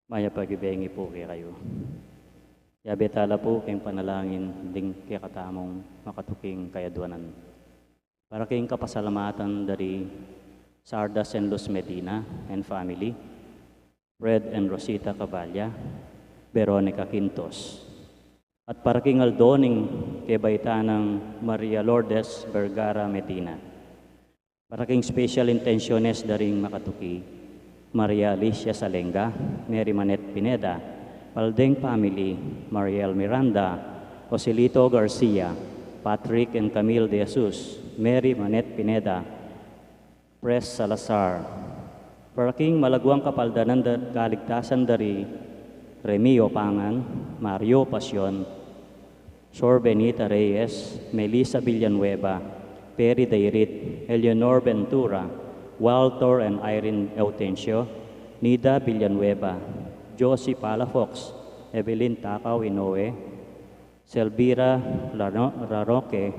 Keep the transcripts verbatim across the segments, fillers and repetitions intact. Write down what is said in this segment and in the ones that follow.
Mayap a gabing pu kekayu. Yabe tala pu king panalangin ding kekatamung makatuking kayadwanan. Para king kapasalamatan da ri Sarda Sen Luz Medina and family, Fred and Rosita Cavalla, Veronica Quintos. At para king aldo ning kebaitan nang Maria Lourdes Vergara Medina. Para king special intentions da ring makatuki, Maria Alicia Salenga, Mary Manette Pineda, Paldeng family, Mariel Miranda, Joselito Garcia, Patrick and Camille De Jesus, Mary Manette Pineda, Pres Salazar. Para king malaguang kapaldanan da kaligtasan da ri Remio Pangan, Mario Pasion, Sor Benita Reyes, Melissa Villanueva, Perry Dairit, Eleanor Ventura, Walter and Irene Eutencio, Nida Villanueva, Josie Palafox, Evelyn Tacau Inoue, Selvira Laro-, Laroque,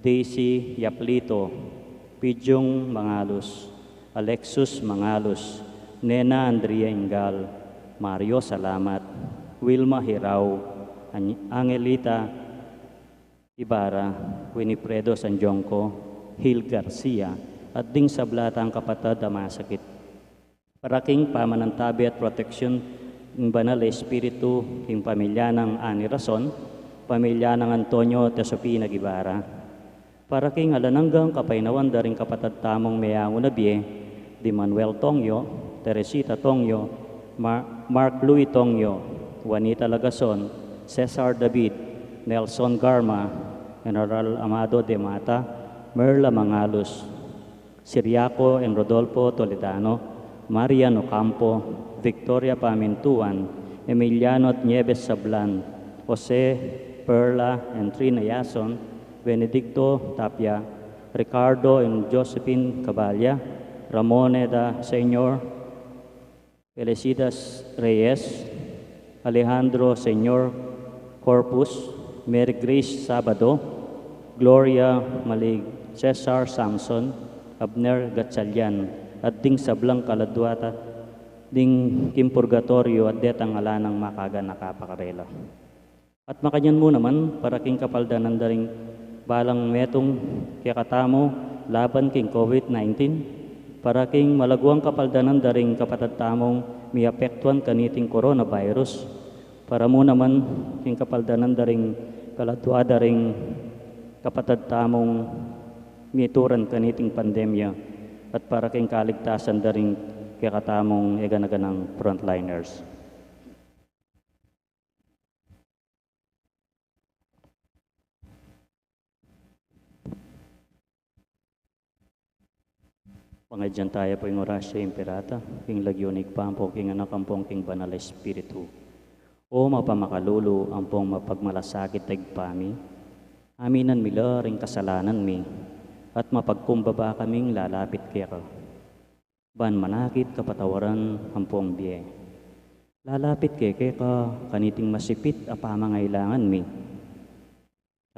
Daisy Yaplito, Pijong Mangalus, Alexus Mangalus, Nena Andrea Ingal, Mario Salamat, Wilma Hirao, An-, Angelita Ibarra, Winifredo Sanjongco, Hil Garcia, at ding sabla tang kapatad a masakit. Para king pamanantabe at proteksyon ning Banal a Espiritu king pamilya nang Ani Rason, pamilya nang Antonio at Josefina Guevara. Para king alang anggang kapaynawan da ring kapatad tamung meyangu na bie, di Manuel Tongyo, Teresita Tongyo, Mar-, Mark Louis Tongyo, Juanita Lagason, Cesar David, Nelson Garma, General Amado de Mata, Merla Mangalus, Siriaco and Rodolfo Toledano, Marian Ocampo, Victoria Pamintuan, Emiliano at Nieves Sablan, Jose, Perla and Trina Yason, Benedicto Tapia, Ricardo and Josephine Caballa, Ramone da Senior, Felicitas Reyes, Alejandro Senior Corpus, Mary Grace Sabado, Gloria Malig, Cesar Samson, Abner Gatchalian, at ding sablang kaladua ta ding king purgatoryo at detang ala nang makaganaka pa karela. At makanyan mu naman, para king kapaldanan da ring balang metung kekatamu laban king COVID nineteen, para king malaguang kapaldanan da ring kapatad tamung miapektuan kaniting coronavirus, para mu naman king kapaldanan da ring kaladua da ring kapatad tamung mituran kaniting pandemya, at para king kaligtasan da ring kekatamung e gana-ganang frontliners. Pangadyan taya pu ing Oratio Imperata, king lagyu ning Ibpa, ampong king Anak, ampong king Banal a Espiritu. O mapamakalulu, ampong mapagmalasakit a Ibpa mi, aminan mi la ring kasalanan mi, at mapagkumbaba kaming lalapit keka. Ban manakit kapatawaran ampong bie. Lalapit kami keka kaniting masipit a pamangailangan mi.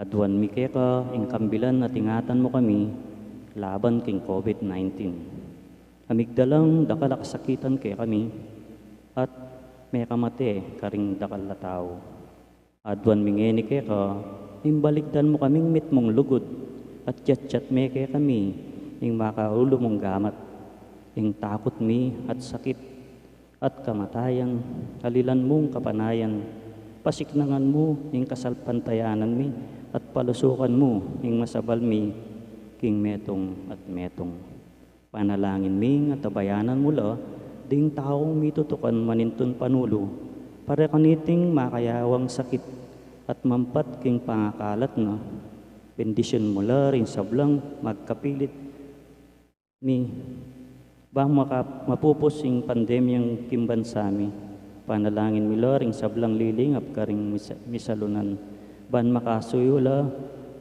Aduan mi keka ing kambilan at ingatan mu kami laban king COVID nineteen. Amigdalang dakal a kasakitan kekami at mekamate karing dakal a tau. Aduan mi ngeni keka ing balikdan mu kaming mitmung lugud, at yatyat me kekami ing makaulu mung gamat, ing takut mi at sakit at kamatayan, alilan mung kapanayan, pasiknangan mu ing kasalpantayanan mi, at palusukan mu ing masabal mi king metung at metung. Panalangin mi nga tabayanan mu la ding taung mitutukan manintun panulu, para kaniting makayawang sakit at mampat king pangakalat na. Bendisyun mu la ring sablang magkapilit mi, bang maka-, mapupus ing pandemyang king bansa mi. Panalangin mi la ring sablang lilingap karing misa-, misalunan, ban makasuyu la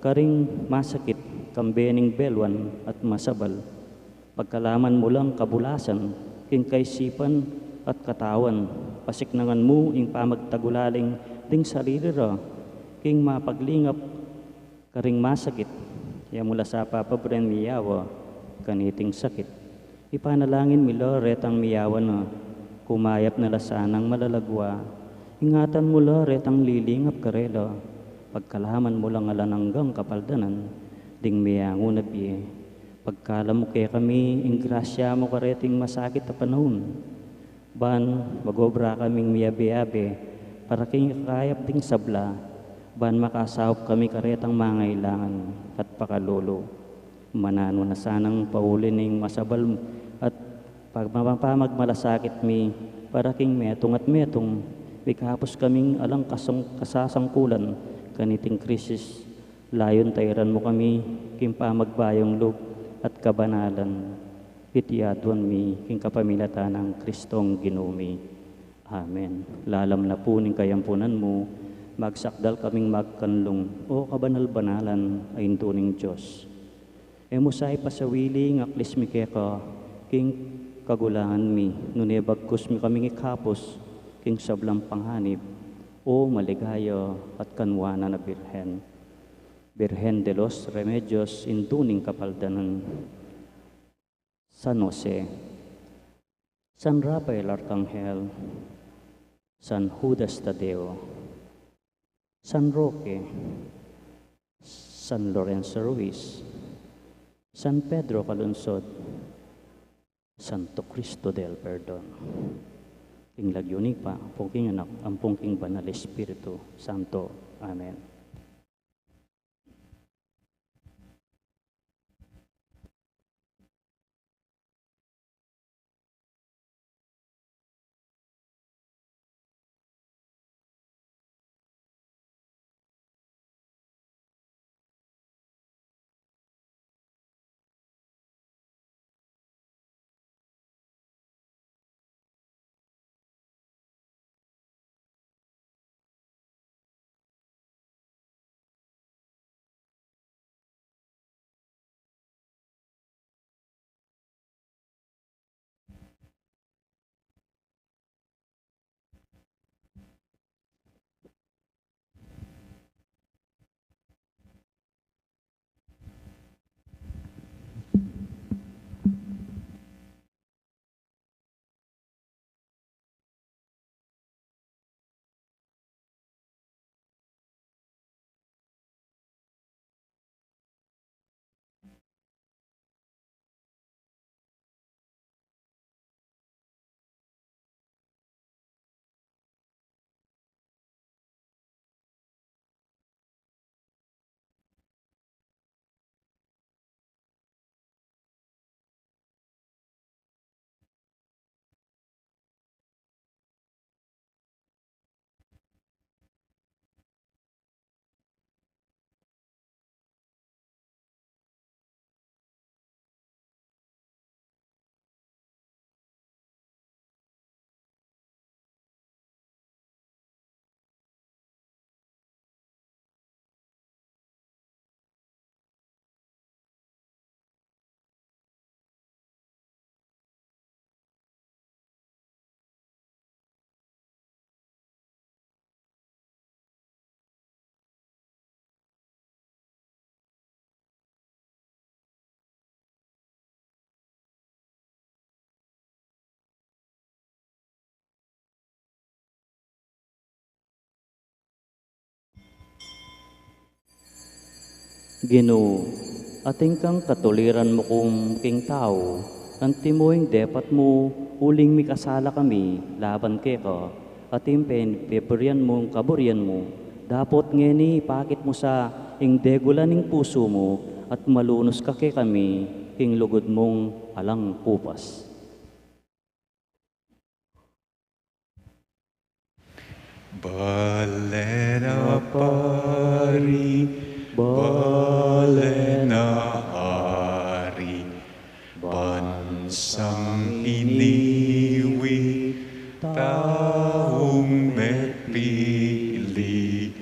karing masakit, kambe ning beluan at masabal. Pagkalaman mu lang kabulasan king kaisipan at katawan, pasiknangan mu ing pamagtagulaling ding sarili ra king mapaglingap karing masakit, ya mula sa papabren miyawa kaniting sakit. Ipanalangin mi la retang miyawa na Pumayap na la sanang malalagwa, ingatan mu la retang lilingap karela, pagkalaman mu lang alang anggang kapaldanan, ding meangu na bie. Pagkalub mu kekami ing grasya mu kareting masakit a panaun. Ban, mag-obra kaming miyabe-abe, para king ikakayap ding sabla, ban makasaup kami karetang mangailangan at pakalulu. Mananu na sanang pauli ning masabal at pag-, pamagmalasakit mi, para king metung at metung, mikapus kaming alang kasang-, kasasangkulan, kaniting krisis, layun tairan mu kami, king pamagbayung lub at kabanalan, iti aduan mi, king kapamilatan nang Kristong Ginu mi. Amen. Lalam na pu ning kayampunan mu, magsakdal kaming magkanlung, O kabanal-banalan a Indu ning Dios. E mu sa ipasawili ing aklis mi keka, king kagulangan mi, nune bagkus mi kaming ikapus, king sablang panganib, O maligaya at kanwanan a Birhen. Birhen de los Remedios, Indu ning Kapaldanan. San Jose, San Rafael Arcangel, San Judas Tadeo, San Roque, San Lorenzo Ruiz, San Pedro Calungsod, Santo Cristo del Perdon. King lagyu ning Ibpa, ampon king Anak, ampon king Banal Espiritu Santo. Amen. Ginu, atin kang katuliran mu king tau, antimo ing depat mu, uling mikasala kami laban keka, atin pepurian mung kaburian mu, dapot ngeni ipakit mu sa ing degulan ning pusu mu, at malunus ka kekami king lugud mung alang kupas. Balen a pari, balen a ari, bansang iniwi, taung mepili,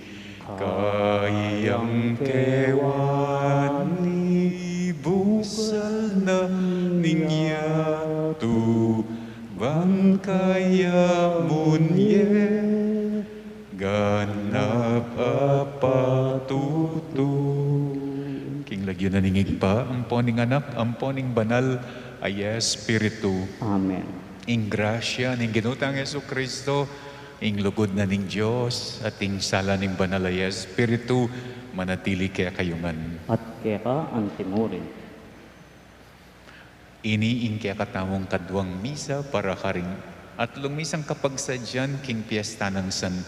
kayang kewani busal na ning yatu, ban kaya munye ganap a patutu. King lagyu na ning Ibpa, ampo ning Anak, ampo ning Banal a Espiritu. Amen. Ing grasya ning Ginu tang Jesucristo, ing lugud na ning Dios, at ing sala ning Banal a Espiritu, manatili kekayu ngan. At keka antimurin. Ini ing kekatamung kaduang misa para karing atlung misang kapagsadyan king piesta nang San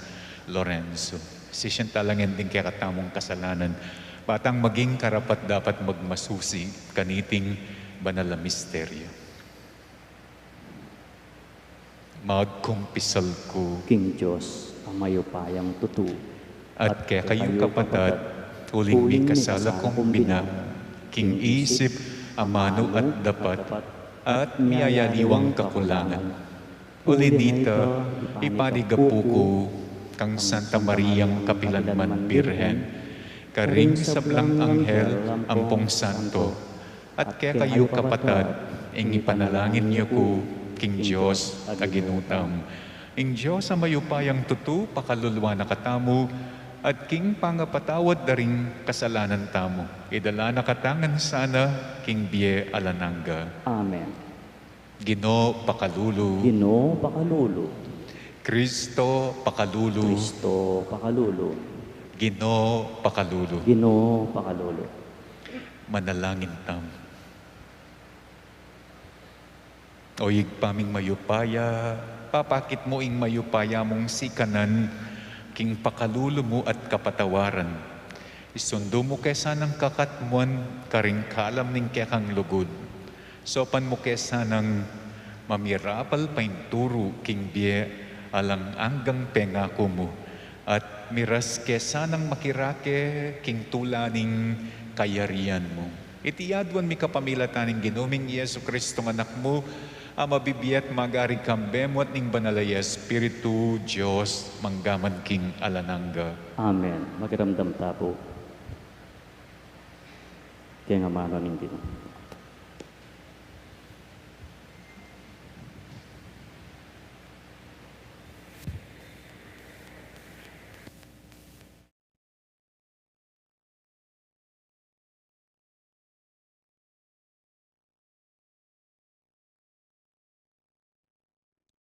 Lorenzo. Sisian tala ngan ding kekatamung kasalanan, ba tang maging karapat-dapat magmasusi kaniting banal a misteryo. Magkumpisal ku king Dios a mayupayang tutu, at kekayu kapatad, uling mikasala kung binang king isip, amanu at dapat, at miyayaliwang kakulangan. Uli nita, ipanigapu ku kang Santa Mariang kapilanman Birhen, karing sablang anghel ampong santo, at kekayu kapatad, ing ipanalangin yu ku king Dios a Ginu tamu. Ing Dios a mayupayang tutu pakaluluan na katamu, at king pangapatawad da ring kasalanan tamu, idala na katamu ngan sana king bie alang angga. Amen. Ginu pakalulu. Ginu pakalulu. Kristo pakalulu. Kristo pakalulu. Ginu pakalulu. Ginu pakalulu. Manalangin tamu. O Ibpa ming mayupaya, papakit mu ing mayupaya mung sikanan king pakalulu mu at kapatawaran. Isundu mu ke sanang kakatmuan karing kalam ning kekang lugud. Saupan mu ke sanang mamirapal painturu king bie alang anggang pengaku mu, at miras ke sanang makirake king tula ning kayarian mu. Iti aduan mi kapamilatan ning Ginu ming Jesucristo a Anak mu, a mabibie at magari kambe mu at ning Banal a Espiritu, Dios, mangga man king alang angga. Amen. Makiramdam ta pu. King amanu ning Ginu.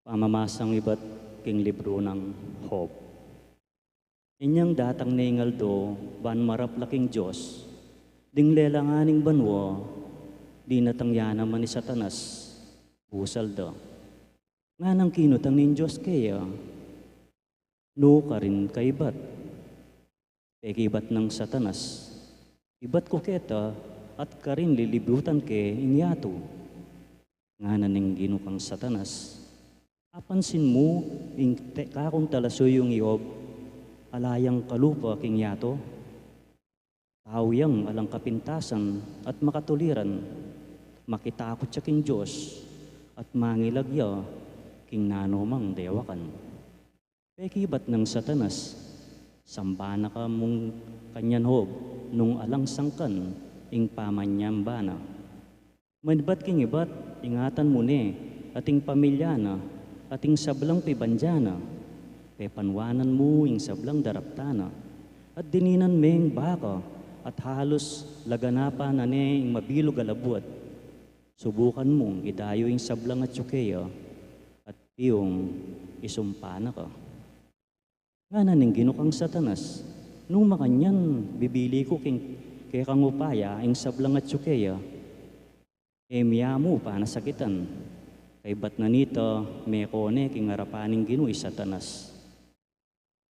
Pamamasang ibat king libru nang Job. Inyang datang ne ing aldo ban marap la king Dios, ding lelangan ning banua, dinatang ya naman i Satanas, busal da. Nganang kinutang ning Dios keya, nu karin ka ibat? Pekibat nang Satanas, ibat ku keta at karin lilibutan ke ing yatu. Ngana ning Ginu kang Satanas, apansin mu ing te-, kakung talasuyung i Job, ala yang kalupa king yatu? Tau yang alang kapintasan at makatuliran, makitakut ya king Dios, at mangilag ya king nanumang dewakan. Pekibat nang Satanas, samban na ka mung kanyan Job, nung alang sangkan ing pamanyamba na. Manibat king ibat, ingatan mu ne, at ing pamilya na, at ing sablang pibandian na, pepanwanan mu ing sablang daraptan na, at dininan meng baka, at halus laganapan na ne ing mabilug a labuad. Subukan mung idayu ing sablang atyu keya, at piung isumpa na ka. Ngana ning Ginu kang Satanas, nung makanyan, bibili ku king kekang upaya ing sablang atyu keya, e mya mu panasakitan. Kaybat na nita, meko ne king arapan ning Ginu i Satanas.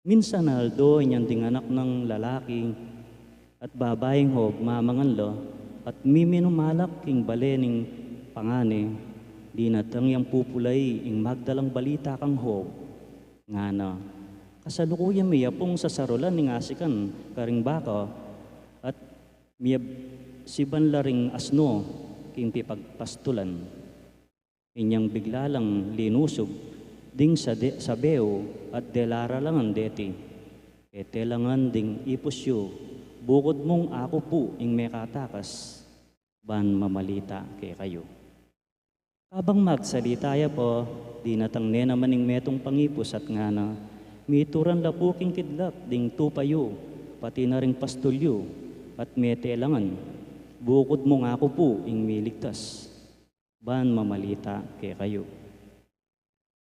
Minsan a aldo inyang ding anak nang lalaki at babaing Job mamangan la, at miminum alak king bale ning pangane, dinatang yang pupulai ing magdalang balita kang Job. Ngana, kasalukuyan mi ya pung sasarulan ning asikan karing baka, at miyasiban la ring asno king pipagpastulan. Inyang bigla lang linusub ding sa de-, sabeu at dela ra la ngan deti. E telangan ding ipus yu, bukud mung aku pu ing mekatakas, ban mamalita kekayu. Kabang magsalita ya pa, dinatang ne naman ing metung pang ipus at ngana, mituran la pu king kidlat ding tupa yu, pati na ring pastul yu, at metelangan, bukud mung aku pu ing miligtas, ban mamalita kekayu.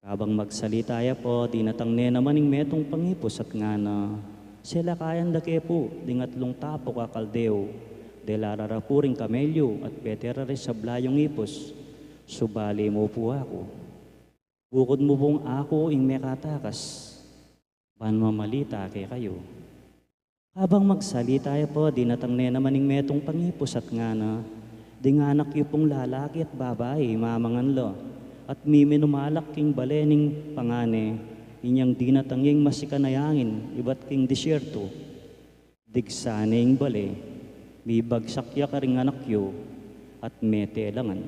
Kabang magsalita ya pa, dinatang ne naman ing metung pangipus at ngana, "Selakayan da ke pu ding atlung tapuk a Kaldeo, dela rarapu ring kamelyu at pete ra ring sabla yung ipus. Subali mu pu aku. Bukud mu pung aku ing mekatakas, ban mamalita kekayu." Kabang magsalita ya pa, dinatang ne naman ing metung pangipus at ngana, "Ding anak yu pung lalaki at babai, mamangan la, at miminumalak king bale ning pangane, inyang dinatang ya ing masikan a angin ibat king disyertu. Digsa ne ing bale, mibagsak ya karing anak yu, at mete la ngan.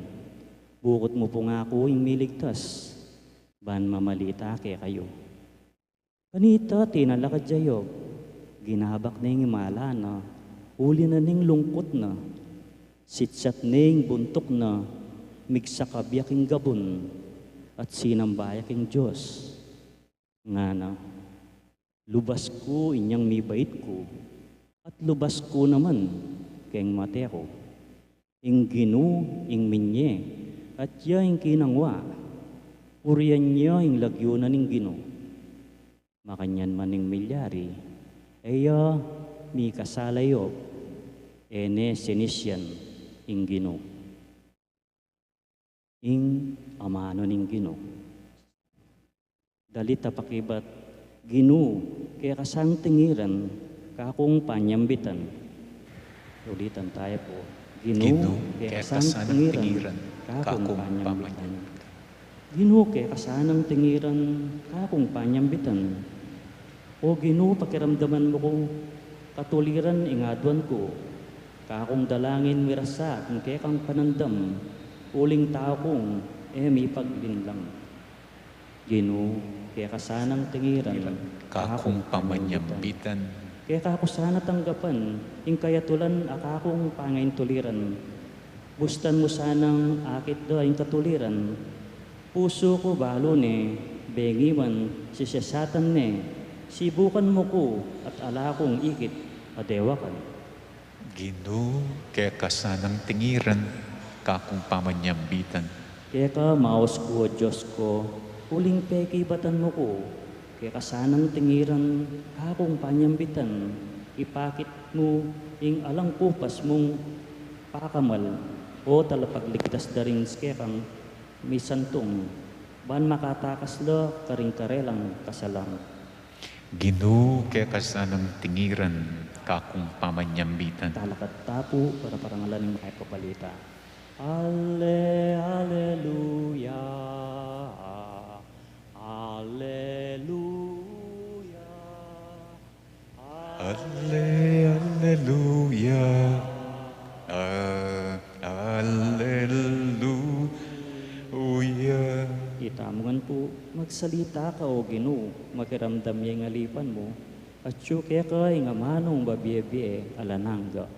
Bukud mu pung aku ing miligtas, ban mamalita kekayu." Kanita tinalakad ya Job, ginabak ne ing imala na, uli na ning lungkut na, sitsat ne ing buntuk na, migsakab ya king gabun, at sinamba ya king Dios. Ngana, "Lubas ku inyang mibait ku, at lubas ku naman keng mate ku. Ing Ginu ing minye, at ya ing kinangwa, purian ya ing lagyu na ning Ginu." Makanyan man ing milyari, e ya mikasala i Job, e ne sinisyan ing Ginu. Ing amanu ning Ginu. Dalit a pakibat, "Ginu, keka sang tingiran, kakung panyambitan." Ulitan taya pu. "Ginu, Ginu, keka keka sang sang tingiran, tingiran, kakung kakung panyambitan. Panyambitan. Ginu, keka sanang tingiran, kakung panyambitan. O Ginu, pakiramdaman mu ku, katuliran ing aduan ku. Kakung dalangin mirasa king kekang panandam, uling tau kung e mipaglinlang. Ginu, keka sanang tingiran, kakung pamanyambitan. Keka ku sana tanggapan ing kayatulan a kakung pangaintuliran. Bustan mu sanang akit da ing katuliran. Pusu ku balu ne, bengi man, sisesatan ne, sibukan mu ku at ala kung ikit a dewakan." Ginu, keka sanang tingiran, kakung pamanyambitan. Keka maus ku, o Dios ku, uling pekibatan mu ku, keka sanang tingiran, kakung panyambitan, ipakit mu ing alang kupas mung pakamal, o talapagligtas da ring kekang misantung, ban makatakas la karing karelang kasalang. Ginu, keka sanang tingiran, kakung pamanyambitan. Talakad ta pu para parangalan ing Mayap a Balita. Ale, aleluya, aleluya, ale, aleluya, a, aleluya. Itamu ngan pu, magsalita ka, o Ginu, makiramdam ya ing alipan mu, atyu keka ing amanung babie-bie alang angga.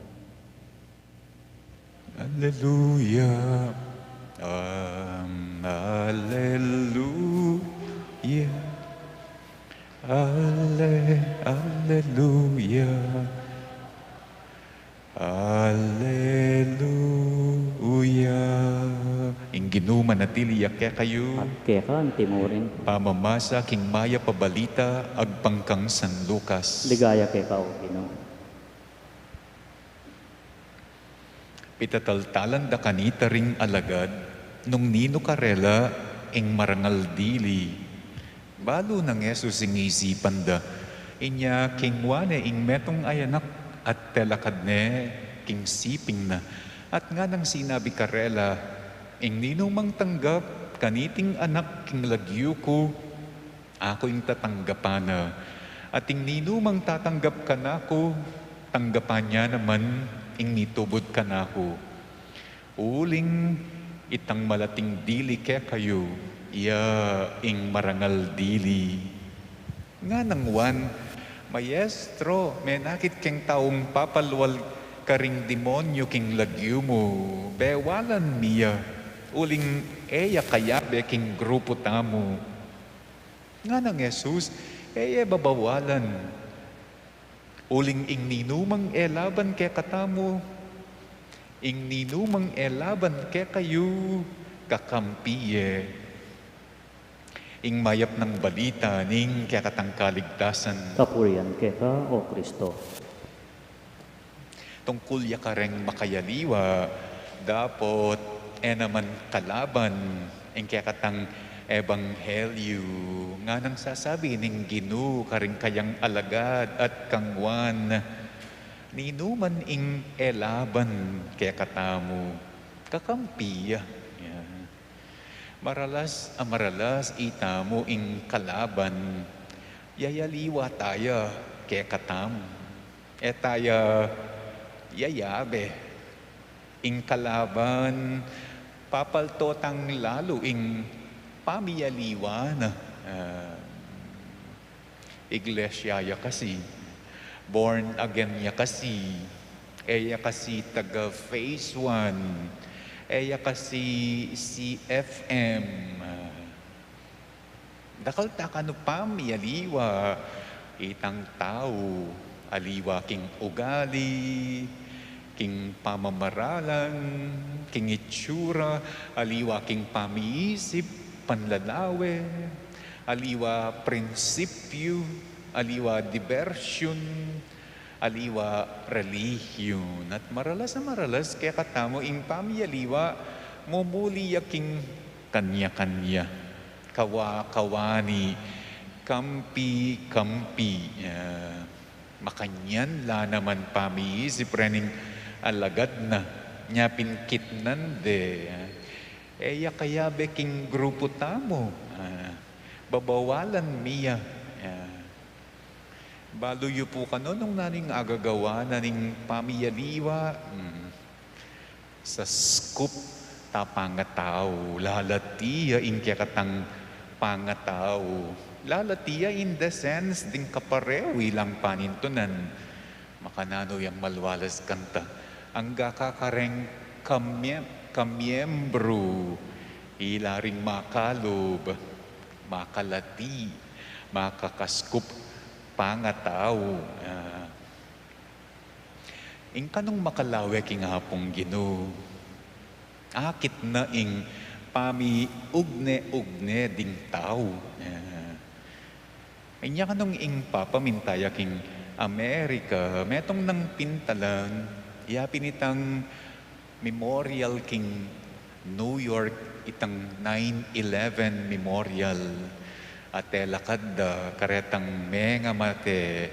Aleluya. Am, aleluya. Ale, aleluya. Aleluya. Ing Ginu manatili ya kekayu. At keka anti mu rin. Pamamasa king Mayap a Balita agpang kang San Lucas. Ligaya keka, o Ginu. Pitataltalan da kanita ring alagad nung ninu karela ing marangal dili. Balu nang Jesus ing isipan da. Inya kingwa ne ing metung a anak at telakad ne king siping na. At nganang sinabi karela, "Ing ninumang tanggap kaniting anak king lagyu ku, aku ing tatanggapan na. At ing ninumang tatanggap kanaku, tanggapan ya naman ing mitubud kanaku. Uling itang malating dili kekayu, iya ing marangal dili." Nganang Juan, "Maestro, menakit keng taung papalwal karing demonyu king lagyu mu, bewalan mi ya, uling e ya kayabe king grupu tamu." Nganang Jesus, "E ye babawalan. Uling ing ninumang e laban kekatamu, ing ninumang e laban kekayu, kakampi ye." Ing mayap nang balita ning kekatang kaligtasan. Kapurian keka, O Kristo. Tungkul ya kareng makayaliwa, dapot e naman kalaban ing kekatang ebanghelyu, nganang sasabi ning Ginu karing kayang alagad at kang Juan, ninuman ing e laban kekatamu, kakampi ya. Ya. Maralas a maralas itamu ing kalaban, yayaliwa taya kekatamu. E taya yayabe. Ing kalaban, papalto tang lalu ing pamiyaliwa na. Ah, Iglesia ya kasi, born again ya kasi, e ya kasi taga Phase One, e ya kasi C F M. Dakal ta kanu pamiyaliwa, itang tau, aliwa king ugali, king pamamaralan, king itsura, aliwa king pamiisip, panlalawe, aliwa prinsipyu, aliwa dibersyon, aliwa relihiyon. At maralas a maralas kekatamu ing pamiyaliwa, mumuli ya king kanya-kanya, kawa-kawani, kampi-kampi. Ah, makanyan la naman pamiisip rening alagad na, nya pin kitnan de, ah, e ya kayabe king grupu tamu, ah, babawalan mi ya. Ah, balu yu pu kanu nung nanu ing agagawa na ning pamiyaliwa? Hmm. Sa scoop ta pangatau, lalati ya ing kekatang pangatau. Lalati ya in the sense ding kaparehu ilang panintunan. Makananu yang malwalas kanta. Angga ka kareng kamye-, kamyembru, ila ring makalub, makalati, makakaskup pangatau. Ah. Ing kanung makalawe king Apung Ginu, akit na ing pamiugne-ugne ding tau. Ah. Inya kanung ing Papa minta ya king Amerika, metung nang pintalan, ya pin itang memorial king New York, itang nine eleven memorial. At e lakad da karetang mengamate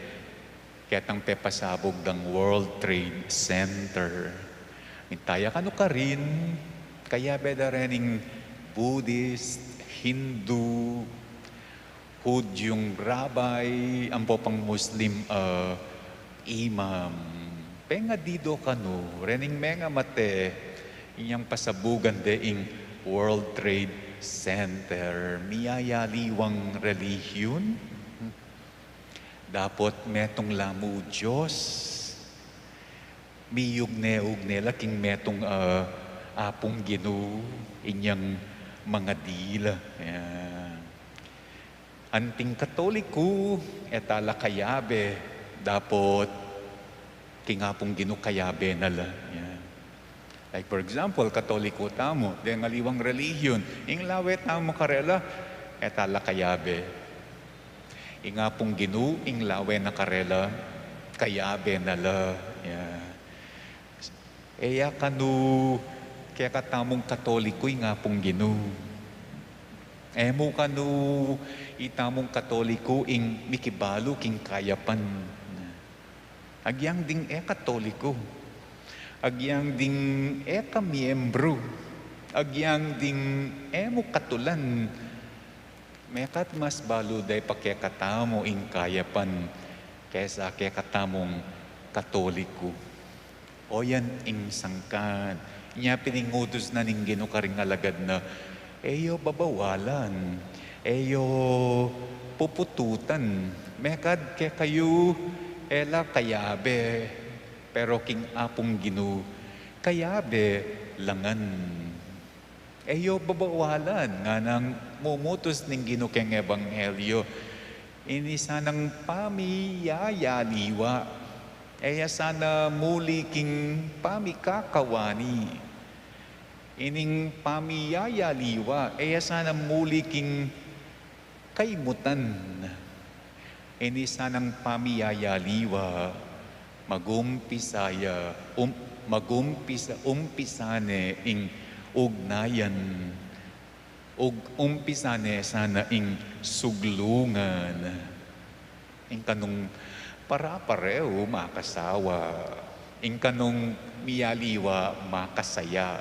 ketang pepasabug dang World Trade Center. Minta ya kanu karin, kayabe da rening Buddhist, Hindu, Hudyung rabbi, ampo pang Muslim, ah, imam. Pengadido kanu, rening mengamate, inyang pasabugan de ing World Trade Center. Miyayaliwang relihiyon? Dapot metung la mu Dios? Miyugne-ugne la king metung, ah, Apung Ginu, inyang mangadila. Yan. Anting Katoliku, e ta la kayabe, dapot king Apung Ginu kayabe na la. Yan. Like, for example, Katoliku tamu, deng aliwang relihiyon, ing lawe tamu karela, e ta la kayabe. Ing Apung Ginu, ing lawe na karela, kayabe na la. Yan. E ya kanu kekatamung Katoliku ing Apung Ginu. E mu kanu itamung Katoliku ing mikibalu king kayapan. Agyang ding e Katoliku. Agyang ding e ka miyembru. Agyang ding e mu katulan. Mekad mas balu de pa kekatamu ing kayapan kesa kekatamung Katoliku. O yan ing sangkan. Inya pin ing utus na ning Ginu karing alagad na, e yu babawalan, e yu pupututan. Mekad kekayu, e la kayabe, pero king Apung Ginu, kayabe la ngan. E yu babawalan, nganang mumutus ning Ginu keng ebanghelyo. Ini sanang pamiyayaliwa. E ya sana muli king pamikakawani. Ining pamiyayaliwa, e ya sana muli king kaimutan. Ini sanang pamiyayaliwa, magumpisa ya, um, magumpisa, umpisa ne ing ugnayan, ug umpisa ne sana ing suglungan. Ing kanung para-parehu makasawa, ing kanung miyaliwa makasaya.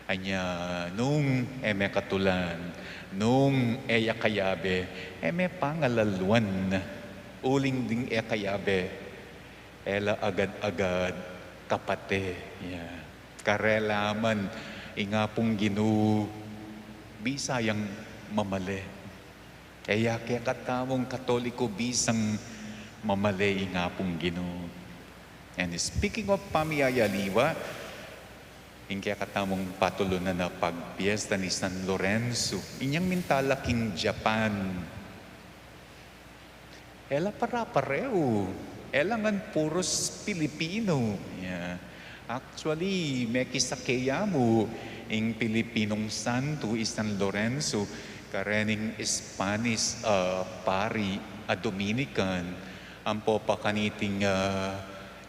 Anya, nung e me katulan, nung e ya kayabe, e me pangalaluan, uling ding e kayabe, e la agad-agad kapate. Ya. Karela man, ing Apung Ginu, bisa yang mamale. E ya kekatamung Katoliko bisang mamale ing Apung Ginu. And speaking of pamiyayaliwa, ing kekatamung patulunan a pagpiesta ni San Lorenzo, inyang mintala king Japan. E la para-parehu. E la ngan puros Pilipino. Ya. Actually, mekisake ya mu ing Pilipinong santo i San Lorenzo, karening Spanish a pari a Dominican, ampo pa kaniting a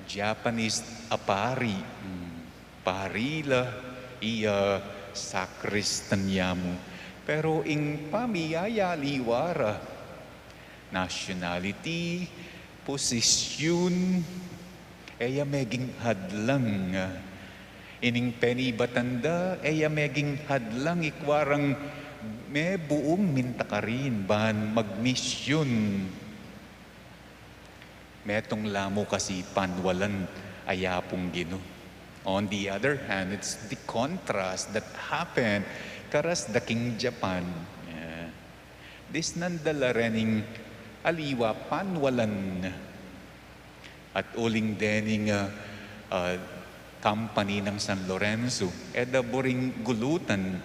Japanese a pari. Hmm. Pari la, iya sakristan ya mu. Pero ing pamiyayaliwa ra, nationality, posisyun, e ya meging hadlang. Ining penibatan da, e ya meging hadlang, ikua rang mebuung minta karin ban magmisyun. Metung la mu kasi panwalan a Apung Ginu. On the other hand, it's the contrast that happened karas da king Japan. Yeah. Disnan da la rening aliwa panwalan. At uling dening, ah, ah, company nang San Lorenzo, e da buring gulutan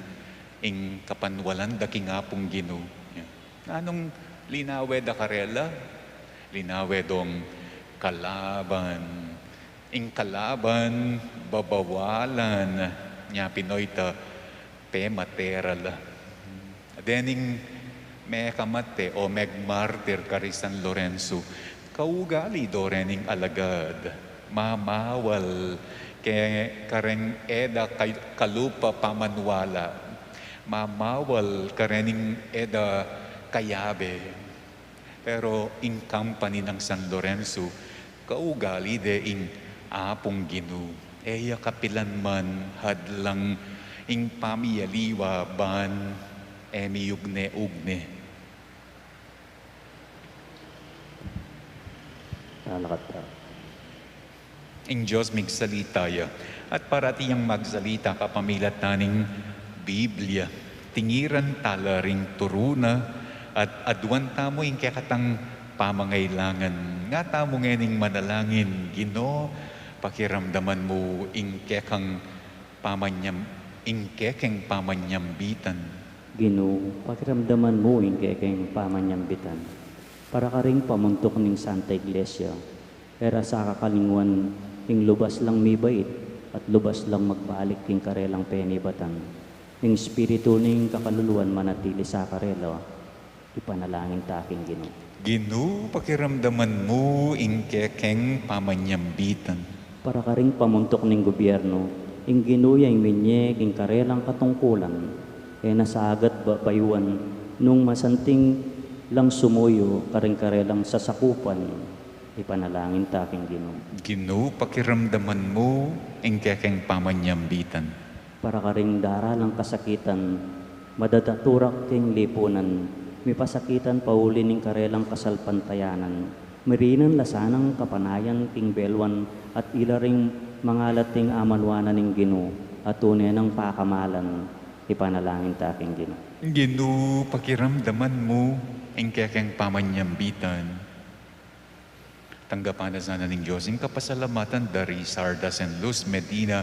ing kapanwalan da king Apung Ginu. Yeah. Nanung linawe da karela? Linawe dong kalaban. Ing kalaban, babawalan, nya pinoy ta, pemate ra la. Dening mekamate o megmartir kari San Lorenzo, kaugali do rening alagad, mamawal ke kareng e da kay-, kalupa pamanwala, mamawal karening e da kayabe. Pero ing company nang San Lorenzo, kaugali de ing Apung Ginu, e ya kapilan man hadlang ing pamiyaliwa ban e miyugne-ugne. Lalakad tamu. Ing Dios migsalita ya, at parati yang magsalita kapamilatan ning Biblia. Tingiran tala ring turu na, at aduan tamu ing kekatang pamangailangan. Nga tamu ngening manalangin, Ginu, pakiramdaman mu ing kekang pamanyam-, ing kekeng pamanyambitan. Ginu, pakiramdaman mu ing kekeng pamanyambitan. Para karing pamuntuk ning Santa Iglesia, e ra sa kakalingwan ing lubas lang mibait at lubas lang magbalik king karelang penibatan. Ing espiritu ning kakaluluan manatili sa karela, ipanalangin ta king Ginu. Ginu, pakiramdaman mu ing kekeng pamanyambitan. Para karing pamuntuk ning gubiernu, ing Ginu ya ing minye king karelang katungkulan, e na sa agad babayuan nung masanting lang sumuyu karing karelang sasakupan. Ipanalangin ta king Ginu. Ginu, pakiramdaman mu ing kekeng pamanyambitan. Para karing daralang kasakitan, madadaturak king lipunan, mipasakitan pauli ning karelang kasalpantayanan, mirinan la sanang kapanayan king beluan at ila ring mangalat ing amanuanan ning Ginu, a tune nang pakamalan. Ipanalangin ta king Ginu. Ginu, pakiramdaman mu ing kekeng pamanyambitan. Tanggapan na sana ning Dios ing kapasalamatan da ri Sarda San Luz Medina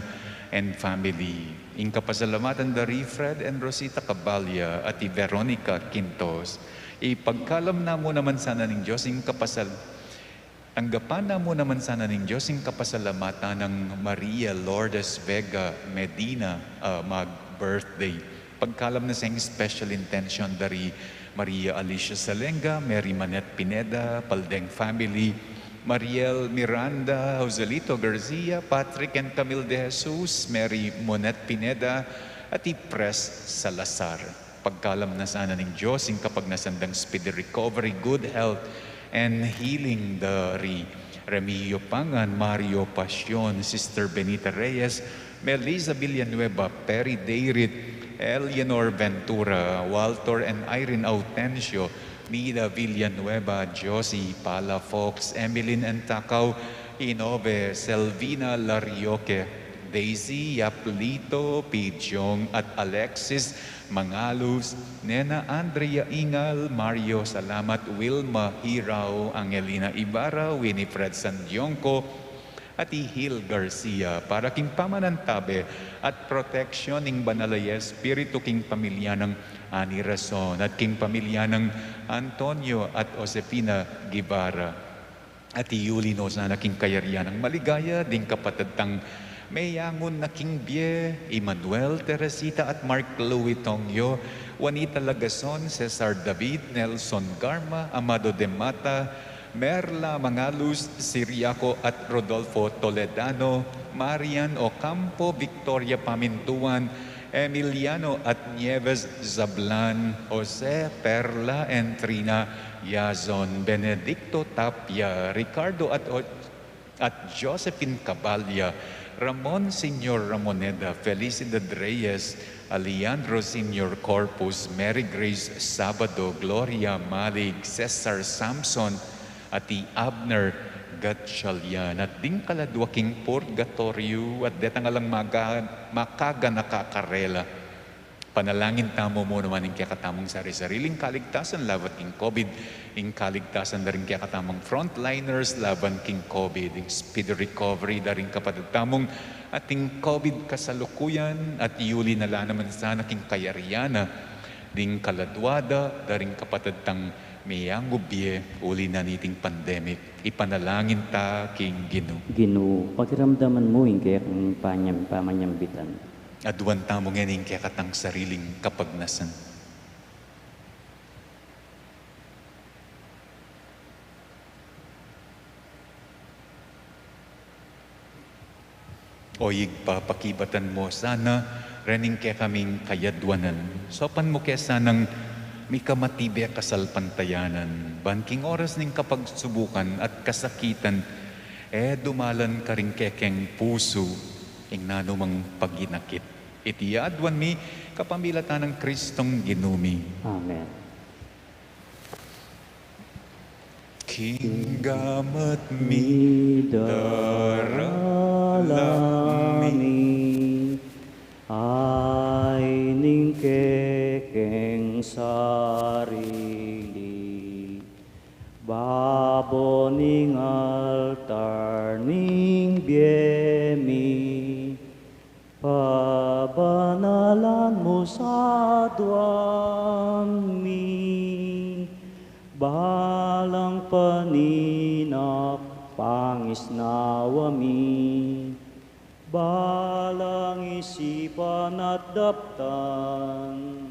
and family. Ing kapasalamatan da ri Fred and Rosita Caballa at i Veronica Quintos. Ipagkalam na mu naman sana ning Dios ing kapasal-, tanggapan na mu naman sana ning Dios ing kapasalamatan nang Maria Lourdes Vega Medina, ah, mag-birthday. Pagkalam na sa ing special intention da ri Maria Alicia Salenga, Mary Manette Pineda, Paldeng family, Mariel Miranda, Joselito Garcia, Patrick and Camille De Jesus, Mary Monette Pineda, at i Pres Salazar. Pagkalam na sana ning Dios ing kapagnasan dang speedy recovery, good health, and healing da ri Remigio Pangan, Mario Pasion, Sister Benita Reyes, Melissa Villanueva, Perry Dayrit, Eleanor Ventura, Walter and Irene Autencio, Nida Villanueva, Josie Palafox, Emeline Entacao, Inove, Selvina Larioque, Daisy Yaplito, Pijong at Alexis Mangalus, Nena Andrea Ingal, Mario Salamat, Wilma Hirao, Angelina Ibarra, Winifred Sandiongco, at i Hil Garcia, para king pamanantabe at proteksyon ning Banal a Espiritu king pamilya nang Ani Rason at king pamilya nang Antonio at Josefina Guevara. At iyuli no sana king kayarian nang maligaya ding kapatad tang meyangu na king bie, i Manuel, Teresita at Mark Louis Tongyo, Juanita Lagason, Cesar David, Nelson Garma, Amado de Mata, Merla Mangalus, Siriaco at Rodolfo Toledano, Marian Ocampo, Victoria Pamintuan, Emiliano at Nieves Zablan, Jose, Perla, Entrina, Yazon, Benedicto Tapia, Ricardo at O-, at Josephine Caballa, Ramon Senior Ramoneda, Felicidad Reyes, Alejandro Senior Corpus, Mary Grace Sabado, Gloria Malig, Cesar Samson, at i Abner Gatchalian, at ding kaladua king purgatoryo, at detang alang maga-, makaganaka karela. Panalangin tamu mu naman ing kekatamung sari-sariling kaligtasan laban king COVID, ing kaligtasan da ring kekatamung frontliners laban king COVID, ing speedy recovery da ring kapatad tamung ating COVID kasalukuyan, at iyuli na la naman sana king kayarian na ding kaladua da, da ring kapatad tang meyangu bie uli na niting pandemic. Ipanalangin ta king Ginu. Ginu, pakiramdaman mu ing kekang panyam-, pamanyambitan. Aduan tamu ngeni ing kekatang sariling kapagnasan. O Ibpa, pakibatan mu sana rening kekaming kayaduanan. Saupan mu ke sanang mikamatibe kasalpantayanan, ban king oras ning kapagsubukan at kasakitan, e dumalan karing kekeng pusu ing nanumang paginakit. Iti aduan mi kapamilatan nang Kristong Ginu mi. Amen. King gamat mi daralan mi, ay ning kekeng sarili, babo ning altar ning bie mi, pabanalan mu sa aduan mi, balang paninap pangisnawa mi, balang isipan at daptan,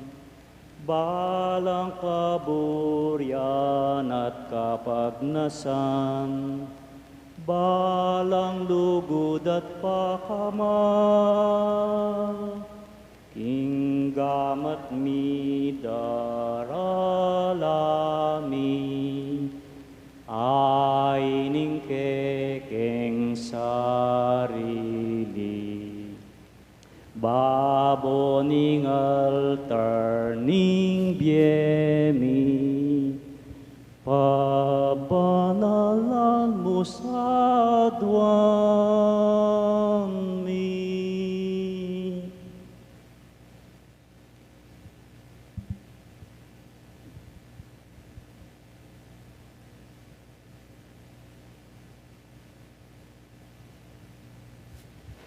balang kaburian at kapagnasan, balang lugud at pakama, king gamat mi daralan mi, ay ning kekeng sarili, babo ning altar ning bie mi, pabanalan mu sa aduan mi.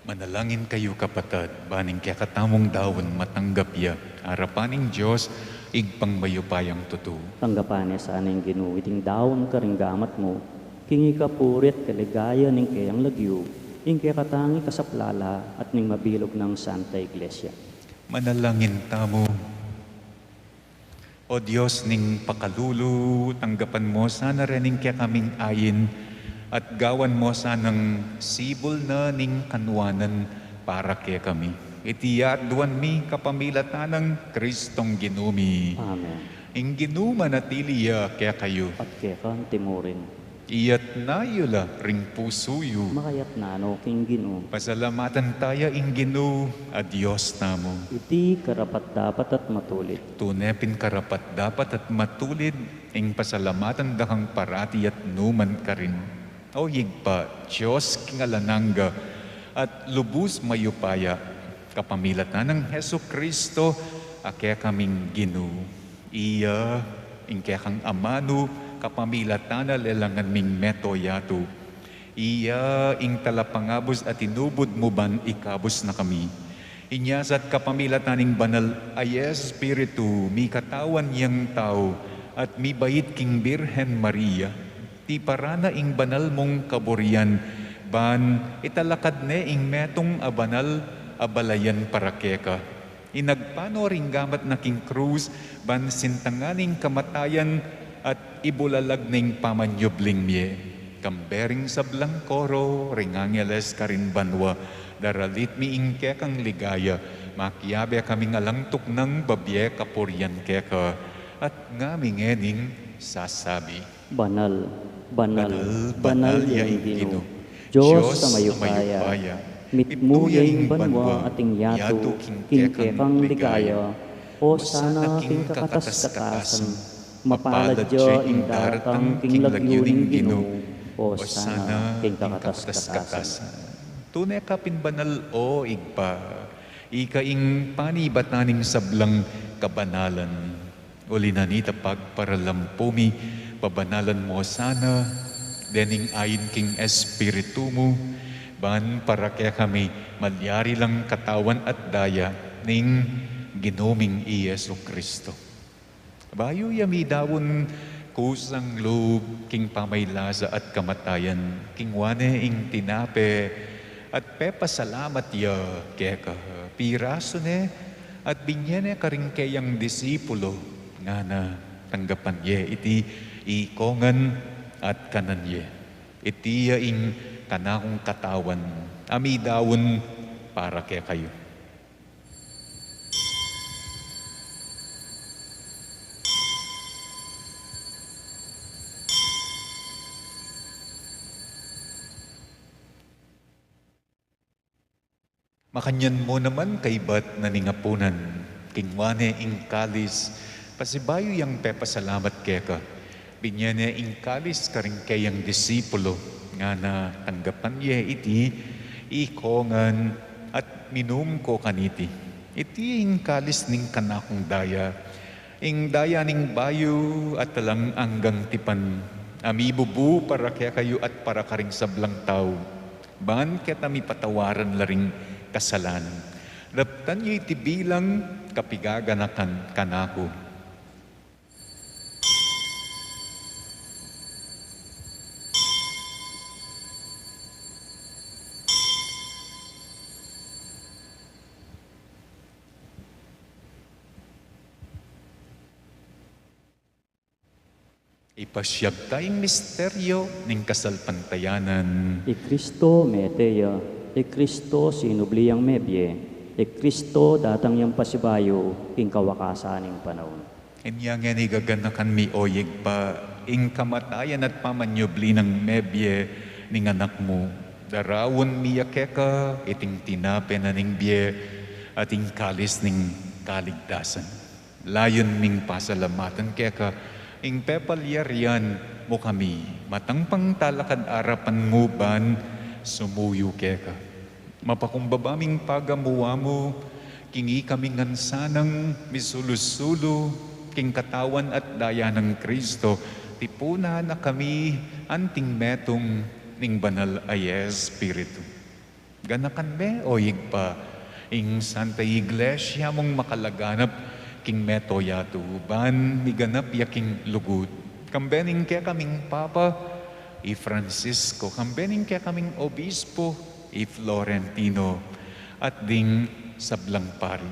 Manalangin kayu, kapatad, ban ing kekatamung daun matanggap ya arapan ning Dios, Ibpang mayupayang tutu. Tanggapan na sana ning Ginu iting daun karing gamat mu, king ikapuri at kaligayan ning keyang lagyu, ing kekatang ikasaplala at ning mabilug nang Santa Iglesia. Manalangin tamu. O Dios ning pakalulu, tanggapan mo sana rening kekaming ain at gawan mo sanang sibul na ning kanuanan para kekami. Iti aduan mi kapamilatan nang Kristong Ginu mi. Amen. Ing Ginu manatili ya kekayu. At keka antimurin. Iyatna yu la ring pusu yu. Makayatna no king Ginu. Pasalamatan taya ing Ginu a Dios tamu. Iti karapat-dapat at matulid. Tune pin karapat-dapat at matulid ing pasalamatan da kang parati at numan karin. O Ibpa, Dios king alang angga at lubus mayupaya, kapamilatan nang Jesucristo a kekaming Ginu. Iya ing kekang amanu, kapamilatan na lelangan ming meto yatu. Iya ing talapangabus a tinubud mu ban ikabus na kami. Inya sa at kapamilatan ning banal a Espiritu, mikatawan yang tau at mibait king Birhen Maria. Tiparan na ing banal mung kaburian, ban italakad ne ing metung a banal a balayan para keka. Inagpanu ring gamat na king krus, ban sintangan ing kamatayan at ibulalag ning pamanyubling mie. Kambe ring sablang koro ring angeles karin banua, daralit mi ing kekang ligaya, makiabe kaming alang tuknang babie kapurian keka, at ngami ngening sasabi. Banal, banal, banal, banal ya ing Ginu, Dios a mayupaya. Mitmu ya ing banua at ing yatu king kekang ligaya. Hosana king kakatas-katasan. Mapalad ya ing daratang king lagyu ning Ginu. Hosana king kakatas-katasan. Tune ka pin banal, o Ibpa, ika ing panibatan ning sablang kabanalan. Uli na nita pagparalampu mi, pabanalan mo sana dening ain king Espiritu mu, ban para kekami malyari lang katawan at daya ning Ginu ming i Jesucristo. Bayu ya midaun kusang lub king pamaylasa at kamatayan, kinua ne ing tinape at pepasalamat ya keka, pirasu ne at binie ne karing keyang disipulo, ngana, tanggapan ye iti ikongan at kanan ye. Iti ya ing kanakung katawan a midaun para kekayu. Makanyan mu naman kaybat na ning apunan, kinua ne ing kalis, pasibayu yang pepasalamat keka, binie ne ing kalis karing keyang disipulo, ngana, tanggapan ye iti ikongan at minum ko kaniti. Iti ing kalis ning kanakung daya, ing daya ning bayu at alang anggang tipan, a mibubu para kekayu at para karing sablang tau, ban keta mipatawaran la ring kasalanan. Daptan yu iti bilang kapigaganakan kanaku. Ipasiag ta ing misteryo ning kasalpantayanan. I Kristo mete ya, i Kristo sinubli yang mebie, i Kristo datang yang pasibayu king kawakasan ning panaun. Inya ngeni gaganakan mi, o Ibpa, ing kamatayan at pamanyubli nang mebie ning Anak mu. Daraun mi ya keka iting tinape na ning bie at ing kalis ning kaligtasan. Layun ming pasalamatan keka ing pepalyarian mu kami, matang pang talakad arapan mu ban sumuyu keka. Mapakumbaba ming pagamuan mu, king ikami ngan sanang misulu-sulu king katawan at daya nang Kristo, tipunan na kami anting metung ning banal a Espiritu. Ganakan me, o Ibpa, ing Santa Iglesia mung makalaganap king meto yatu, ban miganap ya king lugud. Kambe ning kekaming Papa, i Francisco, kambe ning kekaming Obispo, i Florentino, at ding sablang pari.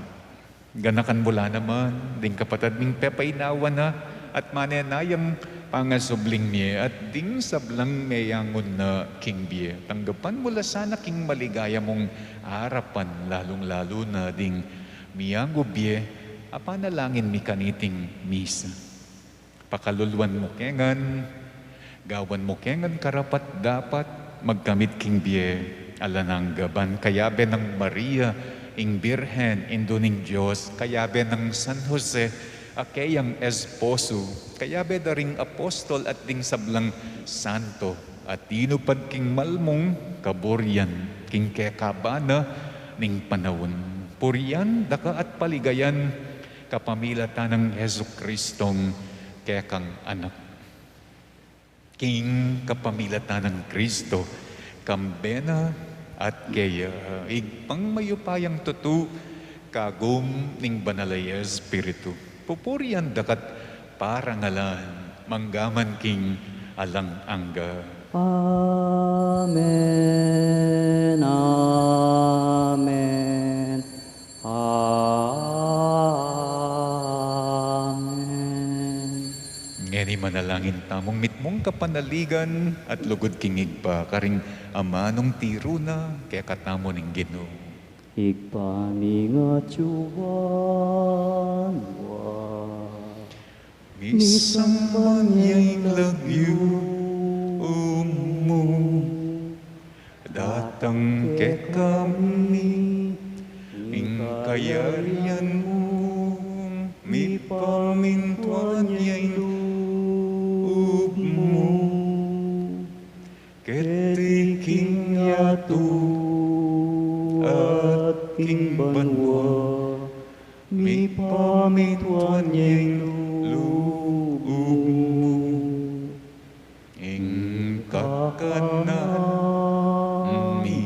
Ganakan mu la naman ding kapatad ming pepainawa na at manenayang pangasubling mie at ding sablang meyangun na king bie. Tanggapan mu la sana king maligaya mung arapan, lalung-lalu na ding miyagu bie a panalangin mi kaniting misa. Pakaluluan mu ke ngan, gawan mu ke ngan karapat-dapat magkamit king bie alang angga ban kayabe nang Maria, ing Birhen, Indu ning Dios, kayabe nang San Jose, a keyang esposo, kayabe da ring apostol at ding sablang santo, a tinupad king mal mung kaburian king kekabana ning panaun. Purian da ka at paligayan kapamilatan nang Jesucristong kekang Anak. King kapamilatan nang Kristo, kambe na at keya, Ibpang mayupayang tutu, kagum ning Banal a Espiritu, pupurian da ka't parangalan, manggaman king alang angga. Amen, amen, amen. Ngeni manalangin tamung mitmung kapanaligan at lugud king Ibpa, karing amanung tiru na kekatamu ning Ginu. Ibpa mi, ing atsu banua, misamban ya ing lagyu mu, datang kekami ing kayarian mu, mipamintuan ya ing lub mu, keti king yatu at king banua. Mipamintuan ya ing lub mu. Ing kakanan mi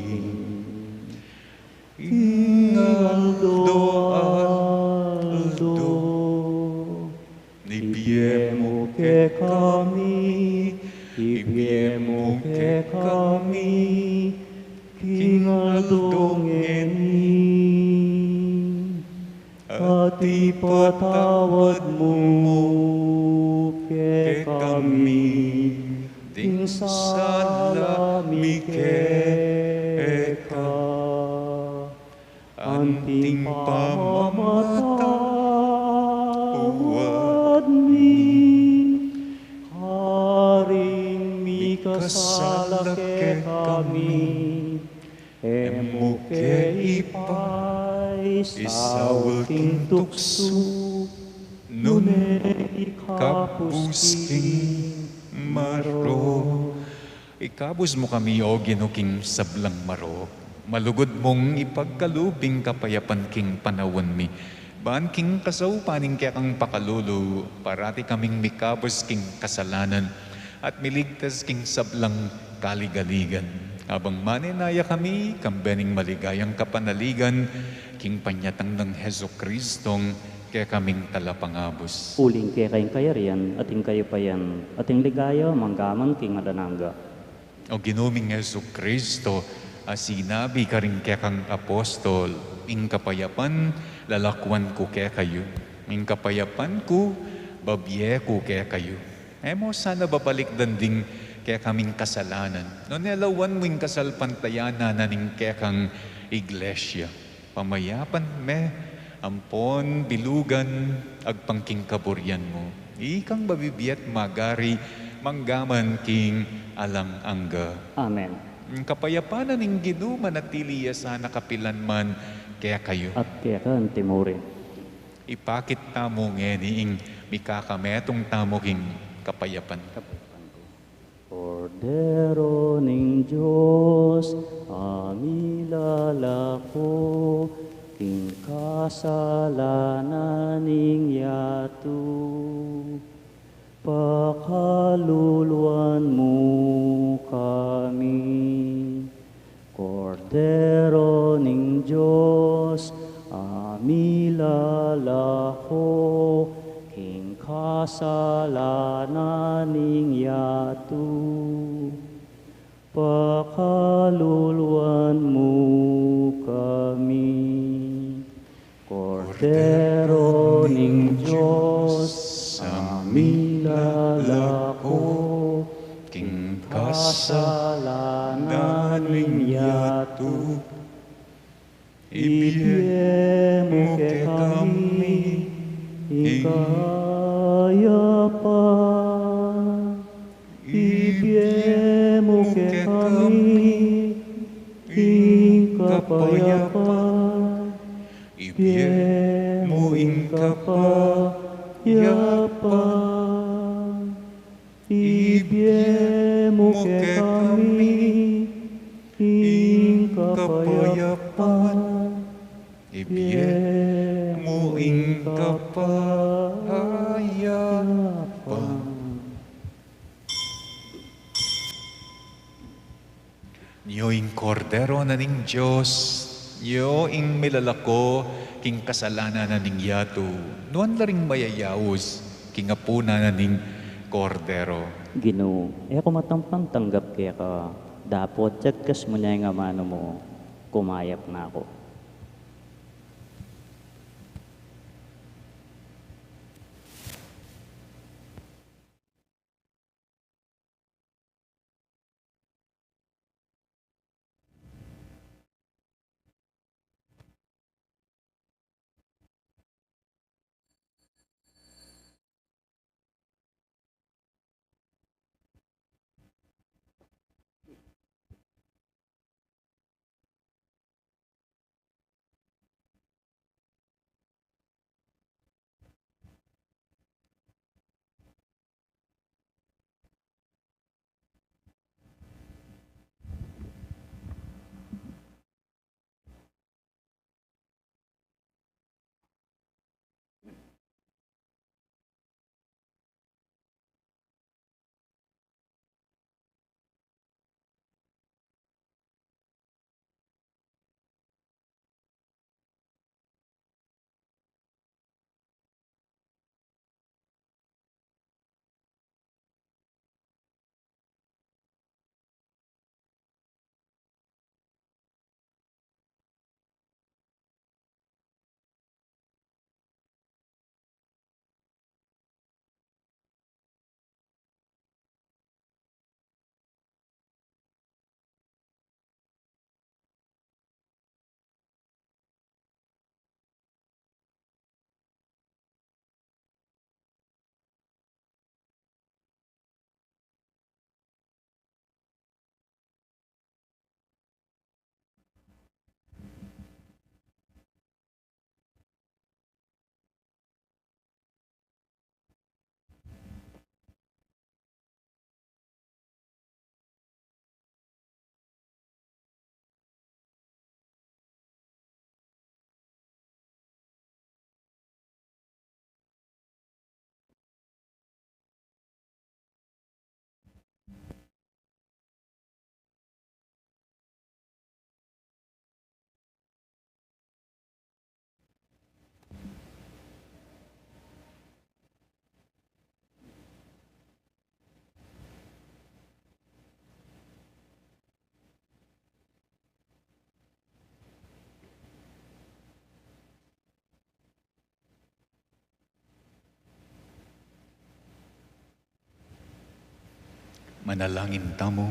king aldo-aldo ibie mu kekami, ibie mu kekami king aldo ngeni. At ipatawad mu kekami ding sala mi keka, anting pamamatawad mi karing mikasala kekami. E mu ke ipaisaul king tuksu, nune ikabus king marok. Ikabus mu kami, O Ginu, king sablang marok. Malugud mung ipagkalub ing kapayapan king panaun mi, ban king kasaupan ning kekang pakalulu, parati kaming mikabus king kasalanan at miligtas king sablang kaligaligan. Abang manenaya kami kambe ning maligayang kapanaligan king panyatang nang Jesucristong kekaming Talapangabus. Uling keka ing kayarian, at ing kayupayan, at ing ligaya, manggaman king alang angga. O Ginu ming Jesucristo, a sinabi karing kekang apostol, ing kapayapan lalakwan ku kekayu, ing kapayapan ku babie ku kekayu. E mu sana babalikdan ding kekaming kasalanan, nune lawan mu ing kasalpantayanan na ning kekang Iglesia. Pamayapan me ampon bilugan agpang king kaburian mu. Ikang mabibie at magari manggaman king alang angga. Amen. Ing kapayapan na ning Ginu manatili ya sana kapilan man kekayu. At keka antimurin. Ipakit tamu ngeni ing mikakametung tamu king kapayapan. Kordero ning Dios, a milalako king kasalanan ning yatu, pakaluluan mu kami. Kordero ning Dios, a milalako king kasalanan ning yatu, pakaluluan mu kami. Kordero Kordero ning Dios, a milalako king kasalanan ning yatu. Ibie mu kekami ing kapayapan. Ibie mu kekami ing kapayapan. Ibie mu ing kapayapan. Ibie mu kekami ing kapayapan. Ibie mu ing kapayapan. Nyo ing Kordero na ning Dios, nyo ing milalako king kasalanan na ning yatu, nuan la ring mayayaus king apunan na ning Kordero. Ginu, e ku matampang tanggap keka, dapot yagkas mu ne ing amanu mu, kumayap na ku. Manalangin tamu.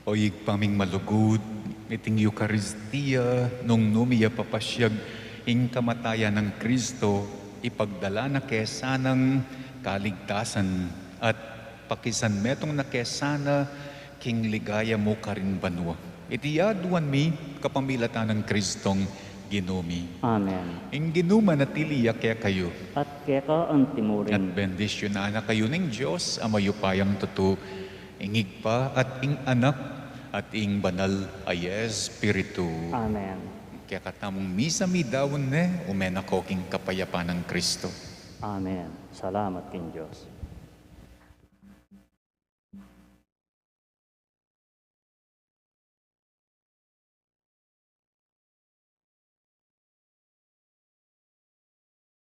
O Ibpa ming malugud, iting Eukaristia, nung nu mi ya papasiag ing kamatayan nang Kristo, ipagdala na ke sanang kaligtasan at pakisanmetung na ke sana king ligaya mu karin banua. Iti aduan mi kapamilatan nang Kristong Ginu mi. Amen. Ing Ginu manatili ya kekayu. At keka anti mu rin. At bendisyunan na kayu ning Dios a mayupayang tutu, ing Ibpa at ing Anak at ing Banal a Espiritu. Amen. Kekatamung misa mi daun ne, ume na ko king kapayapan nang Kristo. Amen. Salamat king Dios.